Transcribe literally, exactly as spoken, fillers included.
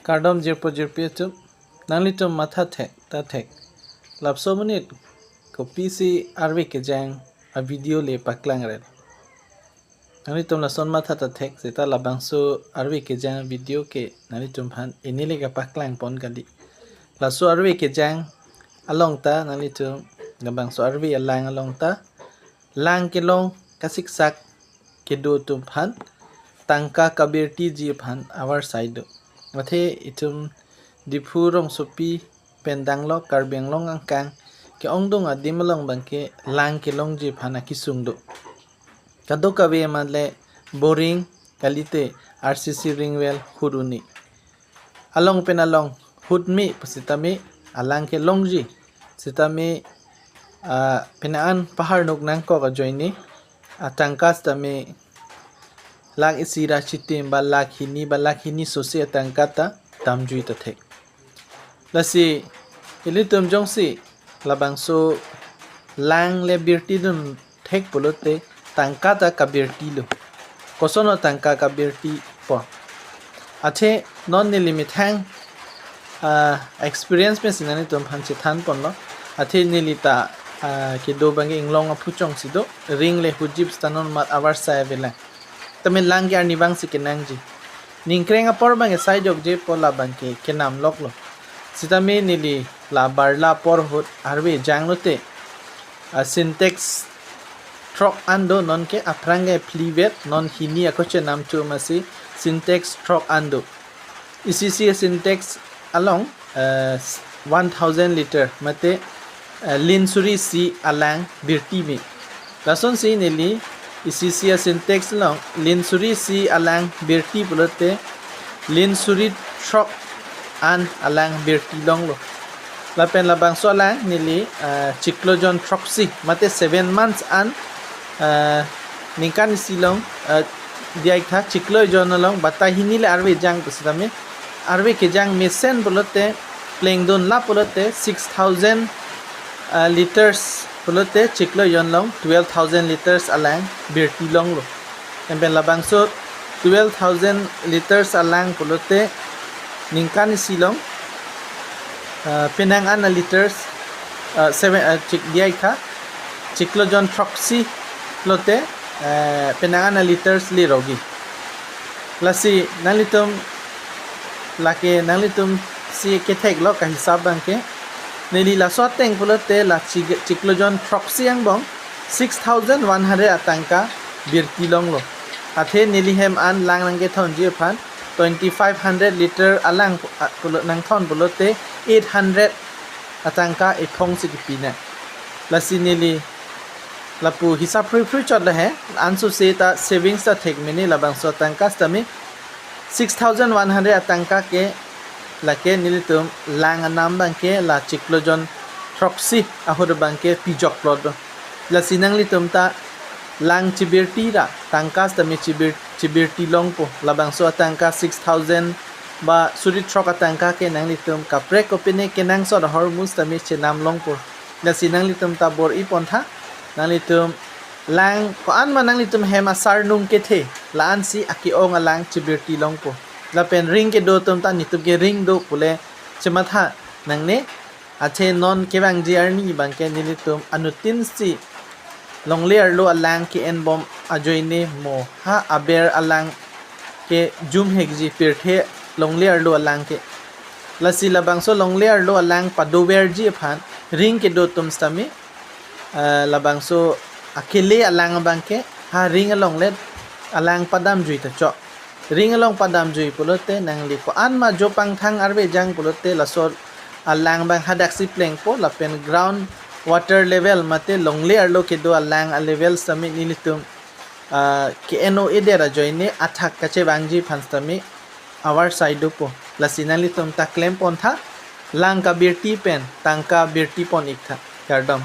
Kardom jirpo jirpi atum, nanglitum matha thek ta thek. Lapuson amonit kopisi arve kejang a-video le paklang ret. Nanglitum lason matha ta thek, seta labangso arve kejang video ke nanglitum aphan pini le kapaklang pon kali. Laso arve kejang along ta nanglitum, labangso arve alang along ta lang kelong kasiksak kedo atum aphan tangka kabirtiji aphan avarsai do. Athe itum Diphu rongsopi pen danglok Karbi Anglong angkang ke-ongdung adim along abangke lang kelongji aphan akesung do. Kadokave amat le boring kalite R C C ring well hut un-e. Along pen along hut me pusitame alang kelongji. Sitame, ah, penang an pahar nuk nangkok ajoine atangka sitame lakh isi ra chitim ba lakh hini ba lakh hini sose atangka ta damjui ta thek. Lasi ilitum jongsi labangso lang le birti dun thek pulote tangka ta kabirti lo. Koson tangka kabirti po? Athe non neli methang, ah, experience pensi nanglitum aphan chethan ponlo. Athe neli ta, ah, kedo abangke inglong aphuchong si do, ring le hutji seta non mat avarsai avelang. Tame lang ke arnivang si kenangji. Ningkreng apor abangke sai jokjepo, labangke kenam loklo. Sitame neli la barla apor ahut arve janglote, ah, Sintex throk an do, nonke aphrang ke phli vet, non hini ako chenam chu masi Sintex throk an do. Isi isi Sintex along, eh, one thousand liter mate, eh, lin suri isi alang birti me. Lasonsi neli isi isi a-Sintex along lin suri isi alang birti pulote lin suri throk an alang birti longlo. Lapen labangso alang neli, ah, chiklo jon throksi mate seven months an, ah, ningkan isi along, ah, diyaik tha, chiklo jon along batai hini le arve jang pusitame arve kejang mesen pulote plengdun la pulote six thousand, ah, liters pulote chiklo jon along twelve thousand liters alang birti longlo. Lapen labangso twelve thousand liters alang pulote ningkan isi along, ah, penang an a-liters, ah, seven, ah, chik diyaik tha, chiklo jon throksi lote, eh, penang an a-liters le rogi. Lasi nanglitum, lake nanglitum si ketheklok kahisap abangke. Neli laso ateng pulote la chik-, chiklo jon throksi angbong six thousand one hundred atangka birti longlo. Athe neli hem an lang nangkethonji aphan twenty-five hundred liter alang pu-, a, pulo, nangthon pulote eight hundred atangka ephong si kepinang. Lasi neli lapu hisap phrui phrui chot lahe, ansose ta savings ta thek mene, labangso atangka sitame six thousand one hundred atangka ke lake nelitum lang anam abangke la chiklo jon throksi ahut abangke pijokplot do. Lasi nanglitum ta lang chibirti ra tangka sitame chibir-, chibirti longpo. Labangso atangka six thousand ba suri throk atangka ke nanglitum kaprek kopine kenangsot ahormu sitame chenam longpo. Lasi nanglitum ta bor-i pontha, nanglitum lang ko-an ma nanglitum hem asarnung kethe, la-ansi ake-ong alang chibirti longpo. Lapen ring kedo atum ta netum ke ring do pule chematha nangne. Athe non kevangji arni abangke nelitum anuttin si longle arlo alang ke-en bom ajoine mo ha aber alang ke jumhekji pirthe longle arlo alang ke. Lasi labangso longle arlo alang padoverji aphan ring kedo atum sitame, eh, labangso akele alang abangke ha ring along le alang padamjui ta chok. Ring along padamjui pulote nangli ko-an ma jo pangthang arve jang pulote laso alang abang hadaksi plengpo, lapen ground water level mate longle arlo kedo alang a-level sitame nelitum, ah, ke-en o-edet ajoine athak kachevangji aphan sitame avarsai dopo. Lasi nanglitum ta klem pontha, lang kabirti pen tangka birti pon-iktha. Kardom.